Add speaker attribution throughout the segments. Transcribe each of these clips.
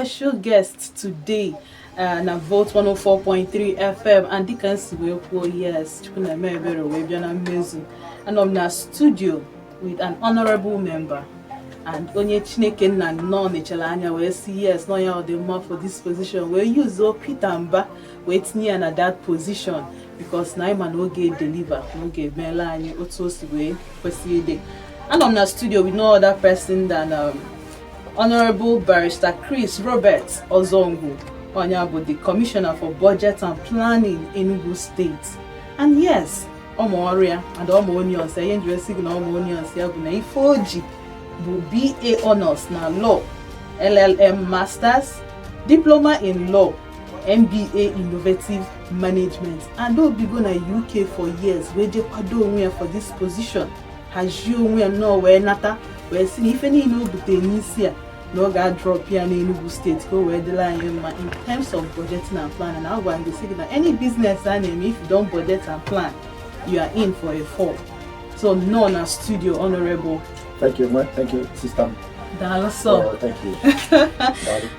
Speaker 1: Special guest today na Vote 104.3 FM and the can see yes chukuna mebere we bia na mezu and I'm na studio with an honorable member and onye Chineke nna no nechala anya we see yes no ya the more for this position we use Peter Mba we tinye na that position because na man no get deliver no get mela anya otu osi we kwesi dey and I'm na studio with no other person than Honorable Barrister Chris Robert Ozongwu, the Commissioner for Budget and Planning in Enugu State. And yes, Omoria and Omonions, I enjoy signal Omonions, Yabuna Ifoji, BA Honors na Law, LLM Masters, Diploma in Law, MBA Innovative Management, and they'll be going to UK for years. We just pado for this position. Has you know where nata? We're seeing if any no butenisia no ga drop here in Enugu State go where the line in terms of budgeting and planning. Now going to say that any business and if you don't budget and plan, you are in for a fall. So no na studio honorable.
Speaker 2: Thank you, thank you, sister.
Speaker 1: Dalo so.
Speaker 2: Thank you.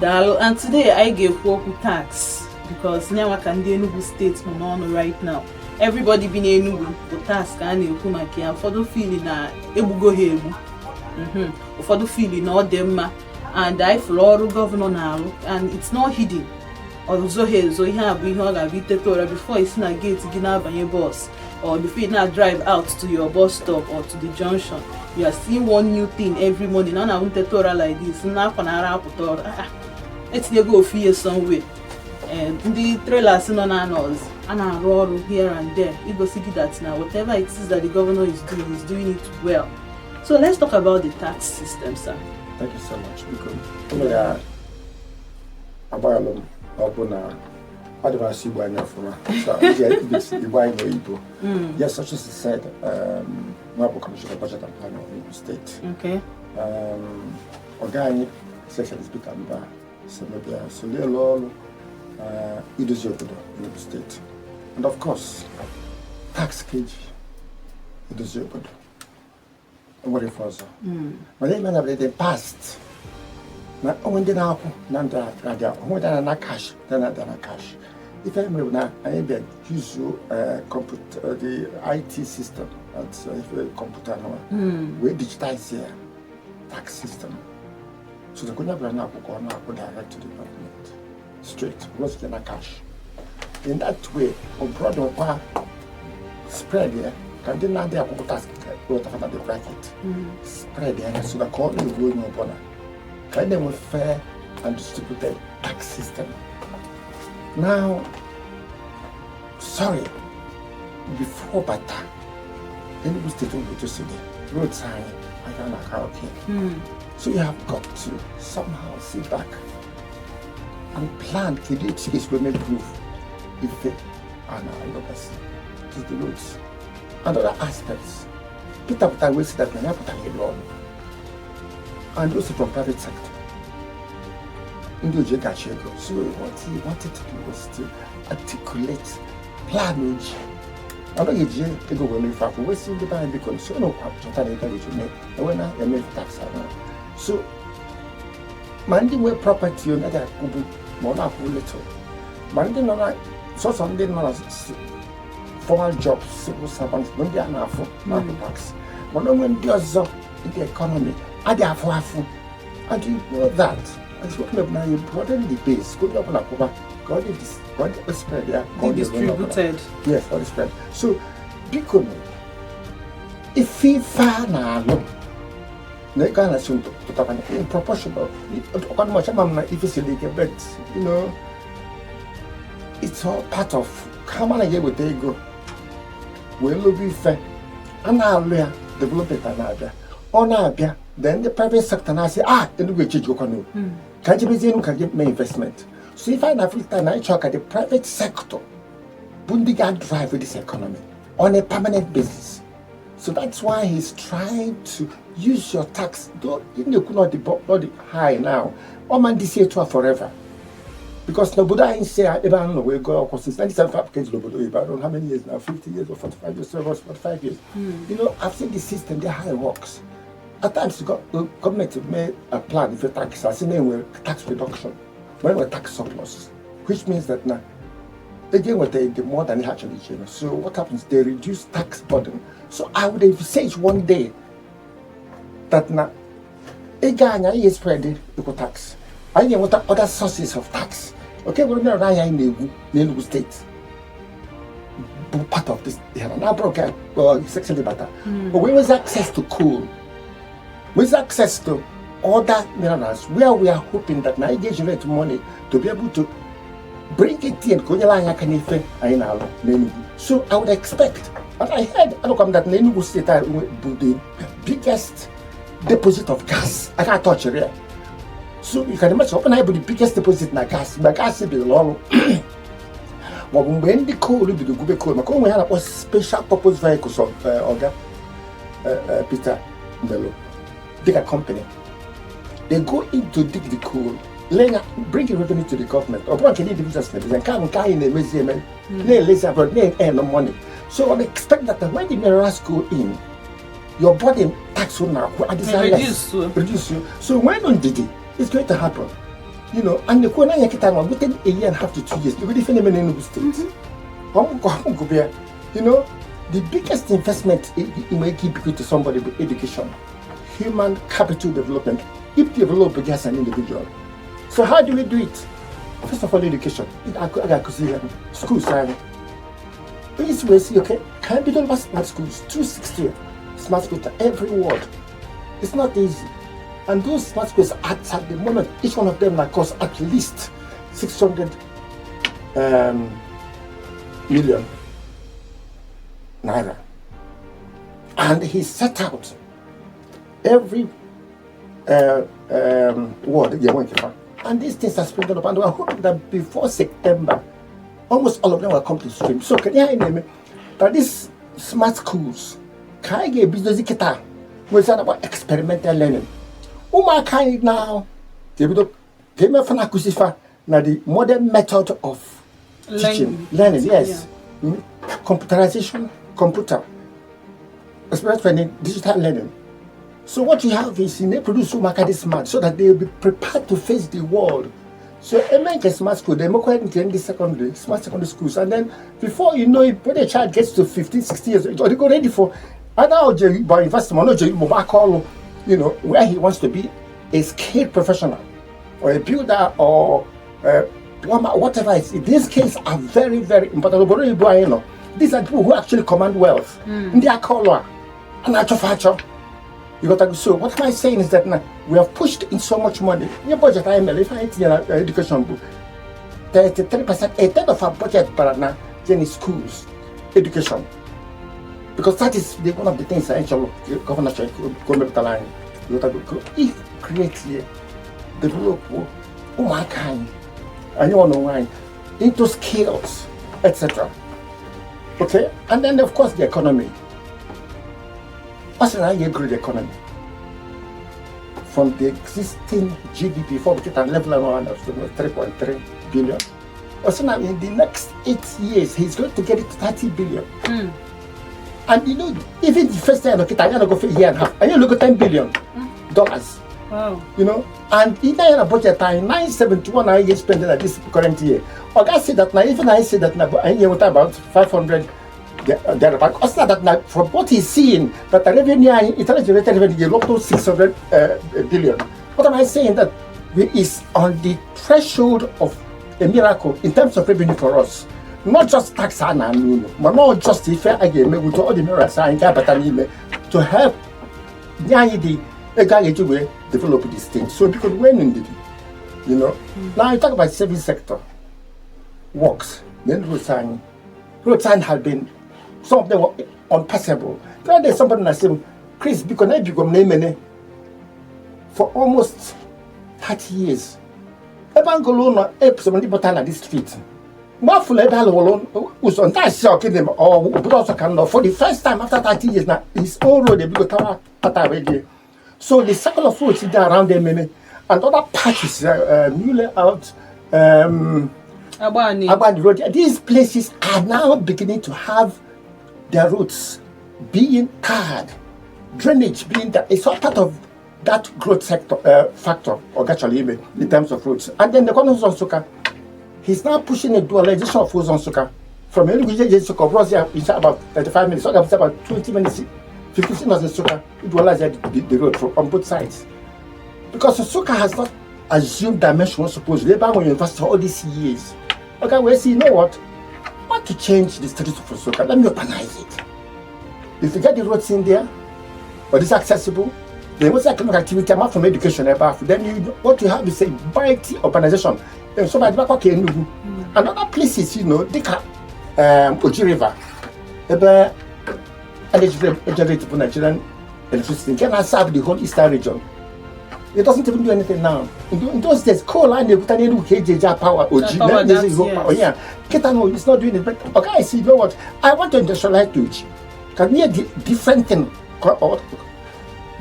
Speaker 1: Dalo and today I gave work with tax because now can the Enugu State on right now. Everybody been Enugu for task and you come and for the feeling na ebugo hebu. For the feeling all them and I follow governor now and it's not hidden. Also here so you have we have before it's na gate gina banye bus or before you now drive out to your bus stop or to the junction. You are seeing one new thing every morning. Now I want to like this. Now let's go fear somewhere. And the trailers in on us and I roll here and there. You go see that now whatever it is that the governor is doing, he's doing it well. So let's talk about the tax system, sir.
Speaker 2: Thank you so much. Because Abayalom Obuna, what do I see by now from so the wine Igbo. Yes, such as I said, Mabo Commissioner for Budget and Planning of Enugu State.
Speaker 1: Okay.
Speaker 2: Organic section is become by Semebia, so they law Idozobodo, Enugu State. And of course, tax cage Idozobodo. What it was. But then when they passed, now when they now nanda when they na cash, then na cash. If I remember now, I use computer the IT system. That's computer now. We digitize here tax system. So the Kunya Brana go now go direct to the department straight because they na cash. In that way, on brother spread here. Can they not there task whatever the bracket spread there so the call is going on. Can they with fair and distributed tax system? Now, sorry, before Bata, then we still don't go to see the road sign. I can't okay. So you have got to somehow sit back and plan to do this will improve if they are now locals to the roads. And other aspects, Peter will say that we have put a law, and also from private sector. So what he wanted to do was to articulate planage. I don't get to go when we find we see the time because so no totally make and when I make tax around. So Monday where property on other more little. Monday no so something no formal jobs, civil servants, when they are now for tax. But when they are in the economy, are they are and you know that. As you look now, you broaden the base, go up on a cover, God is spread there.
Speaker 1: Distributed.
Speaker 2: Yes, God is spread. So, because if we far now, they can assume to talk in proportional. If it's illegal, but you know, it's all part of how many years would they go? Will be fair. And now we are developing another. On Abia, then the private sector now say, then we change your canoe. Can you be can get my investment? So if I have time, I check at the private sector, Bundiga drive this economy on a permanent basis. So that's why he's trying to use your tax, though even you could not the high now, or man this year forever. Because nobody ain't say I don't know where go since 1975 I don't know how many years now, 50 years or 45 years, 45 years. You know, I've seen the system, the how it works. at times the government made a plan for tax, as in tax reduction, when we tax surplus, which means that now again what they more than they actually generate. So what happens? They reduce tax burden. So I would envisage one day that now again I spread the tax. I know what other sources of tax. Okay, we're not in Enugu state. Part of this, now broke it's actually better. But where was access to coal? With access to other minerals, where we are hoping that now generate money to be able to bring it in. So I would expect, and I heard that Enugu state will be the biggest deposit of gas. I can't touch it. So you can imagine open the biggest deposit in gas. My gas will be long. When the coal will be the good coal, we have a special purpose vehicles of Peter Bello, bigger company. They go in to dig the coal, bring the revenue to the government, or bring any business and come in the museum, earn no money. So I expect that when the minerals go in, your body tax will now reduce you. So when on did it, it's going to happen. You know, and the corner within a year and a half to 2 years, the phenomenon in the state. You know, the biggest investment you may give to somebody with education, human capital development, if develop as an individual. So how do we do it? First of all, education. Schools. Please we see, okay, can be done by smart schools, 260 smart schools every ward. It's not easy. And those smart schools at the moment, each one of them might cost at least 600 million naira. And he set out every ward, and these things are springing up. And we're hoping that before September, almost all of them will come to stream. So can you name it? That these smart schools, can I get business kita? We're talking about experimental learning. Kind now, they will give me the modern method of teaching, learning, yes. Yeah. Computerization, computer, especially digital learning. So what you have is they produce this smart so that they will be prepared to face the world. So a smart school, they make the secondary, smart secondary schools, and then before you know it, when a child gets to 15, 16 years old, they go ready for by investment, you know, where he wants to be a skilled professional or a builder or plumber, whatever it is. These skills are very, very important. These are people who actually command wealth. They are color and so what am I saying is that now we have pushed in so much money. Your budget, if I education book, 33%, a third of our budget now is schools, education. Because that is one of the things that government should go to the line. If create here, develop kind, and you want to wine into skills, etc. Okay, and then of course the economy. What's a great economy? From the existing GDP, for we get a level around 3.3 billion. Also now in the next 8 years, he's going to get it to 30 billion. And you know, even the first time I look at it, I go for a year and a half, and you look at $10 billion.
Speaker 1: Wow.
Speaker 2: You know, and in a budget time, 971 I get spending at this current year. Or I say that now, even I say that now, I hear about 500 thereabout. Also that now, from what he's seeing, that the revenue, intelligent revenue, up to 600 billion. What am I saying? That is on the threshold of a miracle in terms of revenue for us. Not just tax but not just if I get me with all the mirrors and to help the develop these things. So because when indeed, you know, now you talk about service sector works, then road sign have been, some of them were unpassable. Then there's somebody that said, Chris, because I become name for almost 30 years. Ebangolo somebody but on this street. For the first time after 30 years now, his own road they go. So the circle of roads is around them and other patches newly out Abani Road. These places are now beginning to have their roads being tarred drainage being that it's all part of that growth factor, or actually in terms of roads. And then the governor of Ozonwu, he's now pushing a dualization of Ozonwu from Enugu to Nsukka. It's about 35 minutes. So it's about 20 minutes, 15 minutes in Nsukka. It dualizes the road on both sides. Because Nsukka has not assumed dimension supposedly. Labour when you invest all these years. Okay, we see, you know what? I want to change the status of Nsukka. Let me urbanize it. If you get the roads in there, or it's accessible, then what's economic activity apart from education above, then what you have is a mighty urbanization. And so by the back of Enugu and other places, you know, they can Oji River, energy for Nigerian electricity can serve the whole eastern region. It doesn't even do anything now. In those days, coal and the power, Oji, yeah, Ketano is not doing it. But okay, I see, you know what? I want to industrialize Uji. Can be a different thing.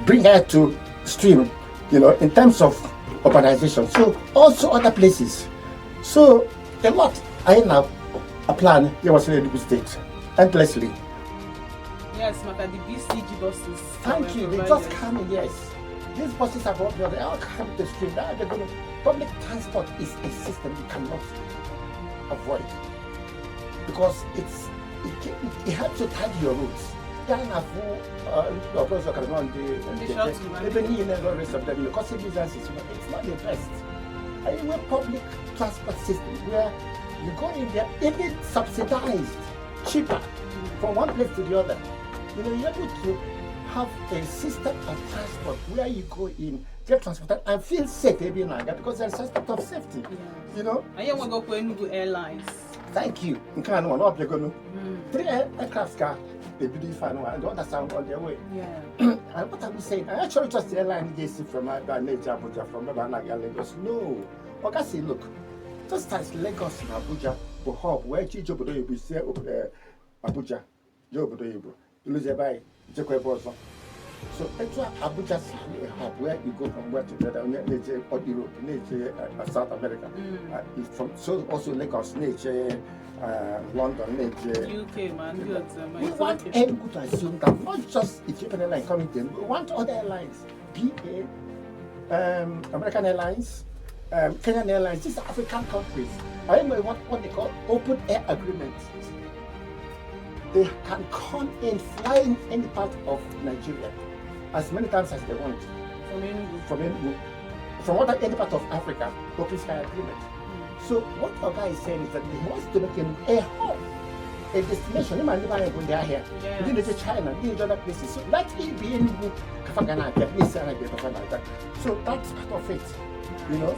Speaker 2: Bring her to stream, you know, in terms of urbanization. So also other places. So a lot. I now a plan. Here was in Enugu State, endlessly.
Speaker 1: Yes, Maka, the BCG buses.
Speaker 2: Thank you. They just come in. Yes, these buses are all they all come to the stream. Now they're going to. Public transport is a system you cannot avoid because it helps you tidy your routes. It's not the best. Anyway, public transport system where you go in there, even subsidized, cheaper from one place to the other. You know, you're able to have a system of transport where you go in, get transported, and feel safe because there's a aspect of safety. Yeah. You know?
Speaker 1: I want to go to Enugu Airlines.
Speaker 2: Thank you. 3 aircrafts car. They believe and the other sound on their way.
Speaker 1: Yeah.
Speaker 2: And what are we saying? I actually just the airline JC from Abuja from Lagos. No. Okay, say, look, just as Lagos and Abuja, the hub where Chijobodo you say Abuja, Jobodo you lose a buy, Jacob. So Abuja's a hub where you go from where to the other, nature or Europe, nature South America. From so also Lagos, nature. London,
Speaker 1: UK, man.
Speaker 2: We want Enugu to assume that not just Ethiopian Airlines coming in, we want other airlines, BA, American Airlines, Kenyan Airlines, these are African countries. I don't know what they call open air agreements. They can come in, fly in any part of Nigeria as many times as they want. From Enugu. From any part of Africa, open sky agreement. So what our guy is saying is that he wants to make a hub, a destination. You might never go there here. You need to China, you need other places. So that will be in Kafagana, so that's part of it, you know.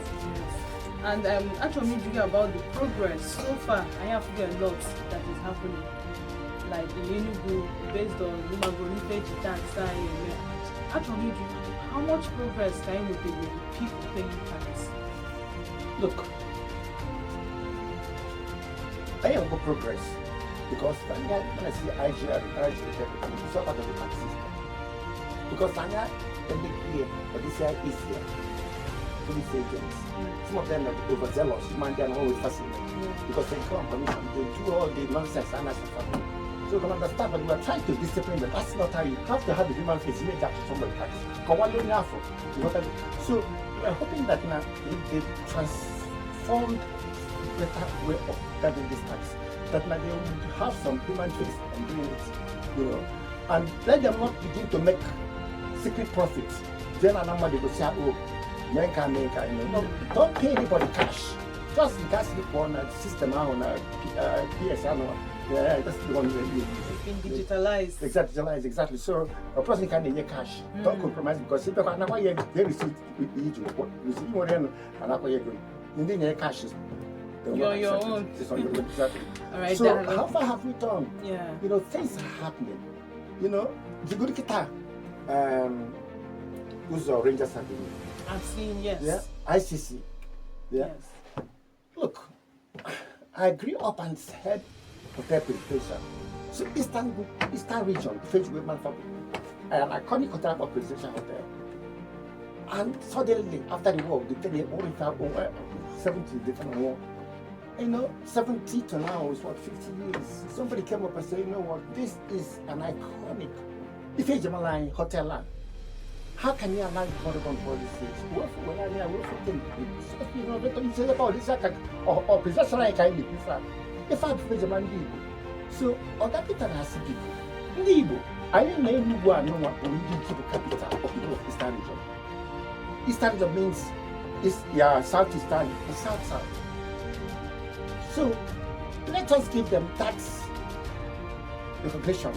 Speaker 1: And actually thinking about the progress so far, I have a lot that is happening. Like in Enugu, based on actually, how much progress can you make with people paying tax?
Speaker 2: Look. I am for progress because when I see IGR, it's all part of the tax system. Because Tanya, when they clear, but this year is here. Police agents, some of them are overzealous, man, they are always fascinated. Because they come on commission, they do all the nonsense and that's the so you can understand, but we are trying to discipline them. That's not how you have to have the human face, you make up to somebody tax. So we are hoping that now they transformed better way of gathering this tax, that now they will have some human face and doing it, you know, and let them not begin to make secret profits. Then they go say, oh, men can make, you know, don't pay anybody cash. Just the gas on a system on a PSN. Yeah, that's the one
Speaker 1: it's been digitalized.
Speaker 2: Exactly. So a person can get cash. Don't compromise because if they receive more than and then cash is
Speaker 1: your own.
Speaker 2: It's on your own. Exactly.
Speaker 1: All right.
Speaker 2: So how far have we done?
Speaker 1: Yeah.
Speaker 2: You know, things are happening. You know, the good guitar. Who's the Rangers have been?
Speaker 1: I've seen, yes.
Speaker 2: Yeah. ICC. Yeah.
Speaker 1: Yes.
Speaker 2: Look, I grew up and heard hotel presentation. So Eastern region, French women fabric, an iconic hotel for presentation hotel. And suddenly, after the war, they tell you over 70 different war. You know, 70 to now is what, 50 years. Somebody came up and said, you know what, this is an iconic If you're Jamalai hotel land, how can you allow Vodafone policies? What you know, you say about this or possession like I live if I prefer the man. So, on that bit, has to be Igbo. I didn't know Enugu and no one will keep a capital of Eastern region. Eastern region means Southeastern, the South. So, let us give them tax recognition.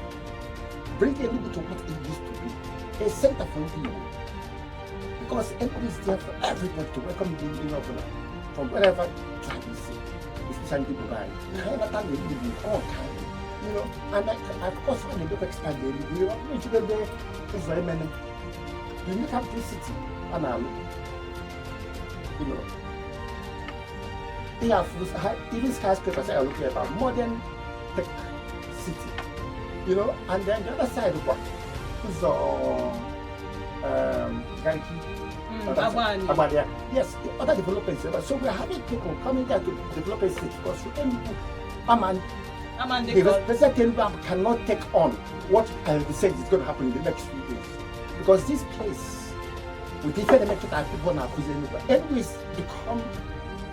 Speaker 2: Bring Enugu to what it used to be. A center for Igbo. Because Enugu is there for everybody to welcome the Igbo from wherever tribe is, especially people by. However, time they live in all kinds. You know, and of course, when they don't expand, you know, it's very many. You look at this city, and you know, they have even skyscrapers are looking about modern tech city. You know, and then the other side of what is Gariki. Yes, the other developers. So we're having people coming there to develop a city because President cannot take on what they said is going to happen in the next few years. Because this place, with different elements that people now anyways become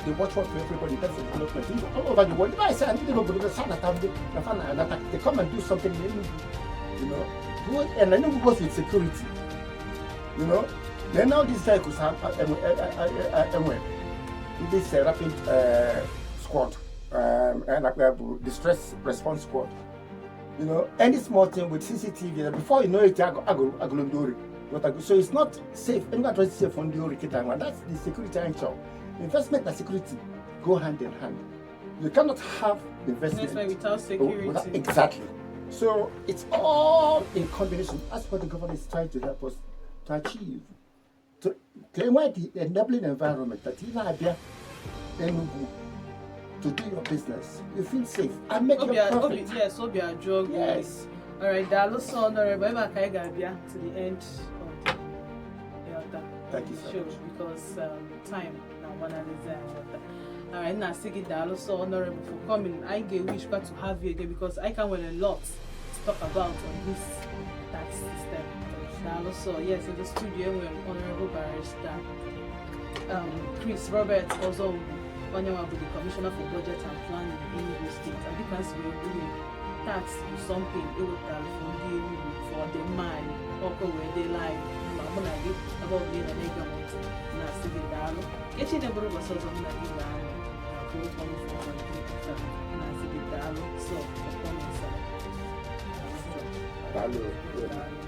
Speaker 2: the watchword for everybody in terms of development. All over the world. If I say, they come and do something, you know, and then it goes with security. You know, then now these guys could have this rapid squad. And distress response squad. You know, any small thing with CCTV, before you know it, I go. So it's not safe. Anyone tries to say from the that's the security angle. Investment and security go hand in hand. You cannot have investment
Speaker 1: without security.
Speaker 2: Exactly. So it's all in combination. That's what the government is trying to help us to achieve. To claim the enabling environment that even Abia, Enugu, to do your business, you feel safe and make your profit.
Speaker 1: Yes, be a drug.
Speaker 2: Yes.
Speaker 1: All right, that was so honorable. To the end of the show because time now one all right, now Sigi Dalo so honorable for coming. I wish to have you again because I can wear a lot to talk about on this tax system. So yes, in the studio we have Honorable Barrister Chris Robert Ozongwu, the Commissioner for Budget and Planning in Enugu State. And you can see we're tax something for the man or where they lie. About being a nigga month. Nasty Dalo. Getting a brother was also not so